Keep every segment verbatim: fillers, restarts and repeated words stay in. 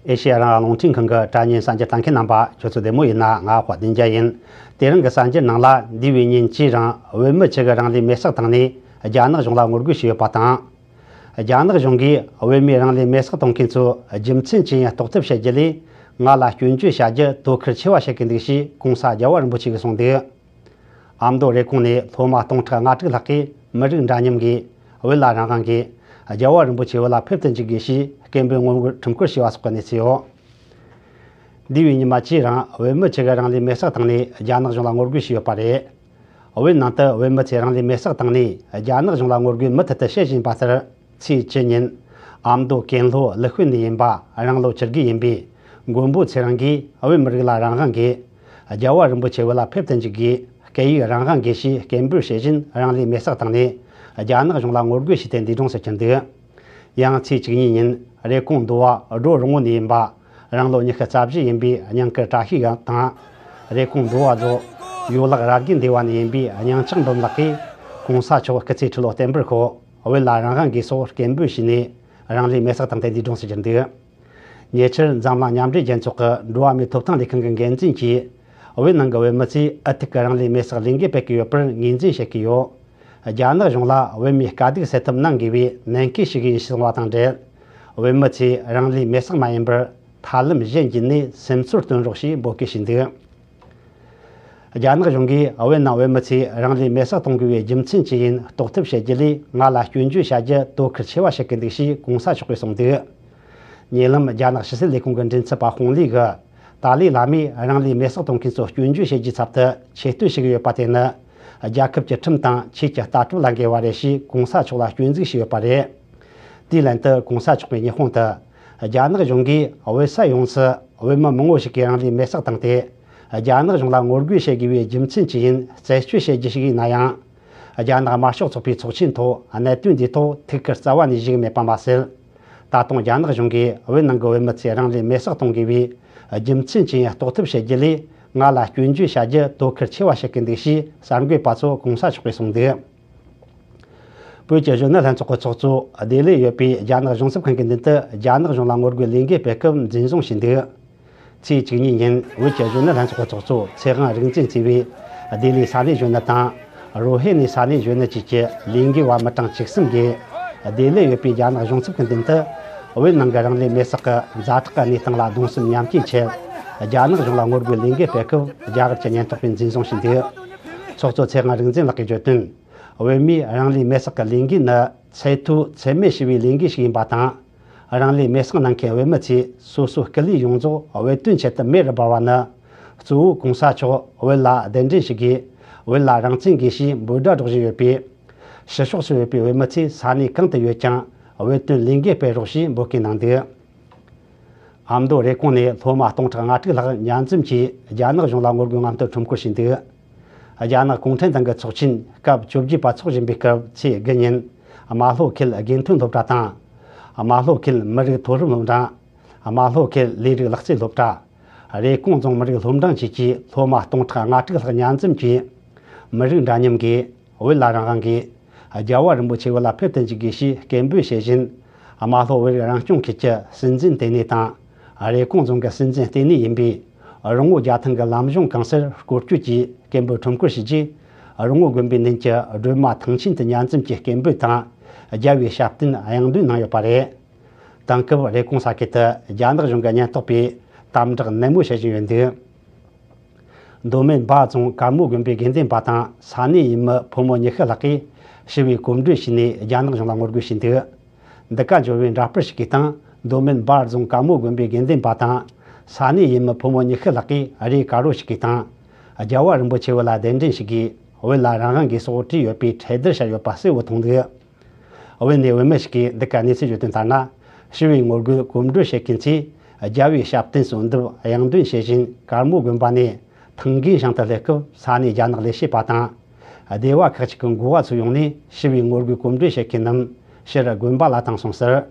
ཨེ་ཤེ་ཡ་རང་དབང་རླུང་འཕྲིན་ཁང་གི་དྲ་བརྙན་གསར་འགྱུར་ལྟ་མཁན་རྣམ་པ་ཁྱོད་ཚོ་བདེ་མོ་ཡིན་ན། ང་དཔལ་ལྡན་རྒྱལ་ཡིན། དེ་རིང་གི་གསར་འགྱུར་ནང་ལ། འདས་པའི་ཉིན་གཅིག་རིང་བོད་མི་ཁྱི་གིས་རང་ལུས་མེར་སྲེག་བཏང་ནས་རྒྱ་ནག་གཞུང་ལ་ངོ་རྒོལ་བྱས་ཡོད་པ་དང་། རྒྱ་ནག་གཞུང་གིས་བོད་མིས་རང་ལུས་མེར་སྲེག་གཏོང་མཁན་ཚོའི་རྒྱུ་མཚན་ཅི་ཡིན་རྟོག་ཐབས་བྱེད་རྒྱུ་ལས། ང་ལ་སྐྱོན་བརྗོད་བྱ་རྒྱུ་དོ་ཁུར་ཆེ་བ་བྱེད་ཀྱི་འདུག་ཞེས་༸གོང་ས་རྒྱལ་བ་རིན་པོ་ཆེ་གིས་གསུངས་འདུག། ཨ་མདོ་རེབ་གོང་ནས་སློབ་མ་སྟོང་ཕྲག་ལྔ་དྲུག་ལྷག་གིས་མི་རིགས་འདྲ་མཉམ་གྱི། བོད་ལ་རང་དབང་གི། རྒྱལ་བ་རིན་པོ་ཆེ་བོད་ལ་ཕེབས་དུ་འཇུག་དགོས་ཞེས་སྐད་འབོད་ངོ་རྒོལ་ཁྲོམ་སྐོར་བྱས་པ་སོགས་ཀྱི་གནས་ཚུལ་ཡོད། འདས་པའི་ཉི་མ་གཅིག་རིང་བོད་མི་ཁྱི་གིས་རང་ལུས་མེར་སྲེག་བཏང་ནས་རྒྱ་ནག་གཞུང་ལ་ངོ་རྒོལ་བྱས་ཡོད་པ་རེད། བོད་ནང་དུ་བོད་མི་ཚོས་རང་ལུས་མེར་སྲེག་བཏང་ནས་རྒྱ་ནག་གཞུང་ལ་ངོ་རྒོལ་མུ་མཐུད་དུ་བྱེད་བཞིན་པ་ལྟར། ཚེས་བཅུ་ཉིན། ཨ་མདོ་ཀན་ལྷོ་ཀླུ་ཤུལ་ནས་ཡིན་པ་རང་ལོ་བཅུ་དགུ་ཡིན་པའི་མགོན་པོ་ཚེ་རིང་གིས་བོད་མི་རིགས་ལ་རང་དབང་གི། རྒྱལ་བ་རིན་པོ་ཆེ་བོད་ལ་ཕེབས་དུ་འཇུག་དགོས། སྐད་ཡིག་རང་དབང་དགོས་ཞེས་སྐད་འབོད་བྱེད་བཞིན་རང་ལུས་མེར་སྲེག་བཏང་ནས་རྒྱ་ནག་གཞུང་ལ་ངོ་རྒོལ་བྱས་ཏེ་འདས་གྲོངས་སུ་གྱུར་འདུག། ཡང་ཚེས་བཅུ་གཉིས་ཉིན་རེབ་གོང་མདོ་བ་སྒྲོ་རོང་བོ་ནས་ཡིན་པ་རང་ལོ་ཉི་ཤུ་རྩ་བཞི་ཡིན་པའི་སྙིང་དཀར་བཀྲ་ཤིས་དང་། རེབ་གོང་མདོ་བ་རྫོང་ཡོ་ལག་ར་དགེ་སྡེ་བ་ནས་ཡིན་པའི་སྙིང་ལྕགས་འབུམ་ལགས་ཀྱིས་གོང་ས་མཆོག་སྐུ་ཚེ་ཁྲི་ལོ་བརྟན་པར་ཤོག། བོད་ལ་རང་དབང་དགོས་སོགས་སྐད་འབོད་བྱས་ནས་རང་ལུས་མེར་སྲེག་བཏང་སྟེ་འདས་གྲོངས་སུ་གྱུར་འདུག། ཉེ་ཆར་འཛམ་གླིང་མཉམ་འབྲེལ་རྒྱལ་ཚོགས་ཀྱི་འགྲོ་བ་མིའི་ཐོབ་ཐང་ལས་ཁུངས་ཀྱི་འགན་འཛིན་གྱིས། བོད་ནང་གི་བོད་མི་ཚོས་ཨུ་ཐུག་གི་རང་ལུས་མེར་སྲེག་ལས་འགུལ་སྤེལ་གྱི་ཡོད་པར་ངོས་འཛིན་བྱེད་ཀྱི་ཡོད། རྒྱ་ནག་གཞུང་ལ་བོད་མིའི་དཀའ་སྡུག་སེལ་ཐབས་གནང་དགོས་པའི་ནན་སྐུལ་ཞུ་གི་ཡིན་ཞེས་གསུངས་པ་དང་འབྲེལ། བོད་མི་ཚོས་རང་ལུས་མེར་སྲེག་མ་ཡིན་པར་ཐབས་ལམ་གཞན་བརྒྱུད་ནས་སེམས་ཚོར་སྟོན་རོགས་ཞེས་འབོད་སྐུལ་ཞུས་འདུག། རྒྱ་ནག་གཞུང་གིས་བོད་ནང་བོད་མི་ཚོས་རང་ལུས་མེར་སྲེག་གཏོང་དགོས་པའི་རྒྱུ་མཚན་ཅི་ཡིན་རྟོག་ཐབས་བྱེད་རྒྱུ་ལས། ང་ལ་སྐྱོན་བརྗོད་བྱ་རྒྱུ་དོ་ཁུར་ཆེ་བ་བྱེད་ཀྱི་འདུག་ཞེས་༸གོང་ས་མཆོག་གིས་གསུངས་འདུག། ཉེ་ལམ་རྒྱ་ནག་ཕྱི་སྲིད་ལས་ཁུངས་ཀྱི་མགྲིན་ཚབ་པ་ཧོང་ལི་གིས། ཏཱ་ལའི་བླ་མས་རང་ལུས་མེར་སྲེག་གཏོང་མཁན་ཚོ་སྐྱོན་བརྗོད་བྱེད་རྒྱུའི་ཚབ་ཏུ་ཆེ་བསྟོད་ཞུ་གི་ཡོད་པ་དེ་ནི། རྒྱལ་ཁབ་ཀྱི་ཁྲིམས་དང་ཆོས་ཀྱི་ལྟ་གྲུབ་ལ་འགལ་བ་རེད་ཞེས་༸གོང་ས་མཆོག་ལ་སྐྱོན་འཛུགས་བྱས་ཡོད་པ་རེད། དེའི་ལན་དུ་༸གོང་ས་མཆོག་གིས་ཉི་ཧོང་དུ། རྒྱ་ནག་གཞུང་གིས་བོད་ས་ཡོངས་སུ་བོད་མི་མང་བོ་ཞིག་གིས་རང་ལུས་མེར་སྲེག་བཏང་སྟེ། རྒྱ་ནག་གཞུང་ལ་ངོ་རྒོལ་བྱེད་དགོས་པའི་རྒྱུ་མཚན་ཅི་ཡིན་རྩད་གཅོད་བྱེད་རྒྱུ་ཞིག་ཡིན་ན་ཡང་། རྒྱ་ནག་དམར་ཤོག་ཚོགས་པའི་ཚོགས་ཆེན་ཐོག་གནད་དོན་འདིའི་ཐོག་ཐུགས་ཁུར་རྩ་བ་ནས་བཞེས་མེད་པ་མ་ཟད། ད་དུང་རྒྱ་ནག་གཞུང་གིས་བོད་ནང་གི་བོད་མི་ཚོས་རང་ལུས་མེར་སྲེག་གཏོང་དགོས་པའི་རྒྱུ་མཚན་ཅི་ཡིན་རྟོག་ཐབས་བྱེད་རྒྱུ་ལས། ང་ལ་སྐྱོན་བརྗོད་བྱ་རྒྱུ་དོ་ཁུར་ཆེ་བ་བྱེད་ཀྱི་འདུག་ཞེས་གསར་འགོད་པ་ཚོར་༸གོང་ས་མཆོག་གིས་གསུངས་འདུག། བོད་ཀྱི་གཞོན་ནུ་ལྷན་ཚོགས་ཀྱི་ཚོགས་གཙོ་ལྡི་ལིར་ཡོད་པའི་རྒྱ་ནག་གཞུང་ཚབ་ཁང་གི་མདུན་དུ་རྒྱ་ནག་གཞུང་ལ་ངོ་རྒོལ་ལས་འགུལ་སྤེལ་སྐབས་འཛིན་བཟུང་བྱས་འདུག། ཚེས་བཅུ་གཉིས་ཉིན་བོད་ཀྱི་གཞོན་ནུ་ལྷན་ཚོགས་ཀྱི་ཚོགས་གཙོ་ཚེ་དབང་རིག་འཛིན་གཙོས་པའི་ལྡི་ལིའི་ས་གནས་གཞོན་ནུ་དང་། རོ་ཧེ་ནས་ས་གནས་གཞོན་ནུ་བཅས་ཀྱི་ལས་འགུལ་བ་མི་གྲངས་བཅུ་གསུམ་གྱིས་ལྡི་ལིར་ཡོད་པའི་རྒྱ་ནག་གཞུང་ཚབ་ཀྱི་མདུན་དུ། བོད་ནང་གི་རང་ལུས་མེར་སྲེག་གི་ཛ་དྲག་གི་གནས་སྟངས་ལ་གདུང་སེམས་མཉམ་སྐྱེད་ཆེད། རྒྱ་ནག་གཞུང་ལ་ངོ་རྒོལ་ལས་འགུལ་སྤེལ་སྐབས་རྒྱ་གར་གྱི་ཉེན་རྟོག་པས་འཛིན་བཟུང་བྱས་འདུག། ཚོགས་གཙོ་ཚེ་དབང་རིག་འཛིན་ལགས་ཀྱིས་བརྗོད་དོན། བོད་མིའི་རང་ལུས་མེར་སྲེག་གི་ལས་འགུལ་ནི་ཚད་མཐོའི་འཚེ་མེད་ཞི་བའི་ལས་འགུལ་ཞིག་ཡིན་པ་དང་། རང་ལུས་མེར་སྲེག་གནང་མཁན་བོད་མི་ཚོས་སོ་སོའི་སྐུ་ལུས་ཡོངས་རྫོགས་བོད་དོན་ཆེད་དུ་མེ་རུ་སྦར་བ་ནི། གཙོ་བོ་༸གོང་ས་མཆོག་བོད་ལ་གདན་འདྲེན་ཞུ་དགོས། བོད་ལ་རང་བཙན་དགོས་ཞེས་འབོད་སྒྲ་སྒྲོག་བཞིན་ཡོད་པས། ཕྱི་ཕྱོགས་སུ་ཡོད་པའི་བོད་མི་ཚོས་ས་གནས་གང་དུ་ཡོད་ཀྱང་བོད་དོན་ལས་འགུལ་སྤེལ་རོགས་ཞེས་འབོད་སྐུལ་གནང་འདུག། ཨ་མདོ་རེབ་གོང་ནས་སློབ་མ་སྟོང་ཕྲག་ལྔ་དྲུག་ལྷག་མཉམ་འཛོམས་ཀྱིས་རྒྱ་ནག་གཞུང་ལ་ངོ་རྒོལ་རྔམ་སྟོན་ཁྲོམ་སྐོར་བྱས་འདུག། རྒྱ་ནག་གུང་ཁྲན་ཏང་གི་ཚོགས་ཆེན་སྐབས་བཅོ་བརྒྱད་པ་འཚོགས་བཞིན་པའི་སྐབས། ཚེས་དགུ་ཉིན་རྨ་ལྷོ་ཁུལ་དགེ་ཐོན་སློབ་གྲྭ་དང་། རྨ་ལྷོ་ཁུལ་མི་རིགས་མཐོ་རིམ་སློབ་འབྲིང་། རྨ་ལྷོ་ཁུལ་ལས་རིགས་ལག་རྩལ་སློབ་གྲྭ། རེབ་གོང་རྫོང་མི་རིགས་སློབ་འབྲིང་བཅས་ཀྱི་སློབ་མ་སྟོང་ཕྲག་ལྔ་དྲུག་ལྷག་མཉམ་འཛོམས་ཀྱིས། མི་རིགས་འདྲ་མཉམ་གྱི། བོད་ལ་རང་དབང་གི། རྒྱལ་བ་རིན་པོ་ཆེ་བོད་ལ་ཕེབས་དུ་འཇུག་དགོས་ཞེས་སྐད་འབོད་བྱེད་བཞིན། རྨ་ལྷོ་བོད་རིགས་རང་སྐྱོང་ཁུལ་གྱི་སྲིད་འཛིན་ལྟེ་གནས་དང་། རེབ་གོང་རྫོང་གི་སྲིད་འཛིན་ལྟེ་གནས་ཡིན་པའི། རོང་བོ་རྒྱལ་ཐང་གི་ལམ་གཞུང་ཁང་སར་སྐོར་སྐྱོད་ཀྱིས་སྐད་འབོད་ཁྲོམ་སྐོར་བྱས་རྗེས། རོང་བོ་དགོན་པའི་མདུན་གྱི་སྒྲོལ་མ་ཐང་ཆེན་དུ་མཉམ་འཛོམས་ཀྱིས་སྐད་འབོད་དང་། རྒྱལ་བའི་ཞབས་བརྟན་དབྱངས་འདོན་གནང་ཡོད་པ་རེད། དེང་སྐབས་རེབ་གོང་ས་ཁུལ་དུ་རྒྱ་ནག་གཞུང་གི་ཉེན་རྟོག་པས་དམ་དྲག་ནན་མོ་བྱེད་བཞིན་ཡོད་འདུག། མདོ་སྨད་འབའ་རྫོང་དཀར་མོ་དགོན་པའི་དགེ་འདུན་པ་དང་ས་གནས་ཡུལ་མི་ཕོ་མོ་ཉི་ཤུ་ལྷག་གིས་ཞི་བའི་གོམ་བགྲོད་བྱས་ནས་རྒྱ་ནག་གཞུང་ལ་ངོ་རྒོལ་བྱས་འདུག། འདི་ག་འབྱོར་བའི་འདྲ་པར་ཞིག་གི་སྟེང་། མདོ་སྨད་འབའ་རྫོང་དཀར་མོ་དགོན་པའི་དགེ་འདུན་པ་དང་ས་གནས་ཡུལ་མི་ཕོ་མོ་ཉི་ཤུ་ལྷག་གིས་རས་དཀར་པོ་ཞིག་གི་སྟེང་། རྒྱལ་བ་རིན་པོ་ཆེ་བོད་ལ་གདན་འདྲེན་ཞུ་དགོས། བོད་ལ་རང་དབང་དགོས་སོགས་བྲིས་ཡོད་པའི་འཕྲེད་དར་བཤད་ཡོད་པ་གསལ་བོ་མཐོང་འདུག། བོད་ནས་བོད་མི་ཞིག་གིས་འདི་ག་གནས་ཚུལ་བརྗོད་དོན་ལྟར་ན། ཞི་བའི་ངོ་རྒོལ་གོམ་བགྲོད་བྱེད་མཁན་ཚོས་རྒྱལ་བའི་ཞབས་བརྟན་གསོལ་འདེབས་དབྱངས་འདོན་བྱེད་བཞིན་དཀར་མོ་དགོན་པ་ནས་ཐང་རྒན་ཞིང་དུ་སླེབས་སྐབས། ས་གནས་རྒྱ་ནག་ལས་བྱེད་པ་དང་སྡེ་བ་ཁག་ཅིག་གི་འགོ་བ་ཚོ་ཡོང་ནས་ཞི་བའི་ངོ་རྒོལ་གོམ་བགྲོད་བྱེད་མཁན་རྣམས་ཕྱིར་དགོན་པ་ལ་བཏང་སོང་ཟེར།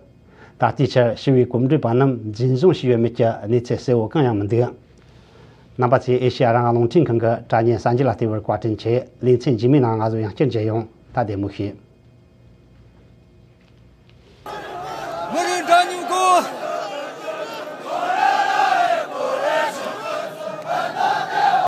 ད་ལྟའི་ཆར་ཞི་བའི་གོམ་བགྲོད་པ་རྣམས་འཛིན་བཟུང་བྱས་ཡོད་མེད་ཀྱི་གནས་ཚུལ་གསལ་བོ་གང་ཡང་མི་འདུག། རྣམ་པ་ཚོས་ཨེ་ཤེ་ཡ་རང་དབང་རླུང་འཕྲིན་ཁང་གི་དྲ་བརྙན་གསར་འགྱུར་ལ་བལྟས་པར་བཀའ་དྲིན་ཆེ། ལེ་ཚན་རྗེས་མའི་ནང་ང་ཚོ་ཡང་བསྐྱར་མཇལ་ཡོང་། ད་བདེ་མོ་བྱོས།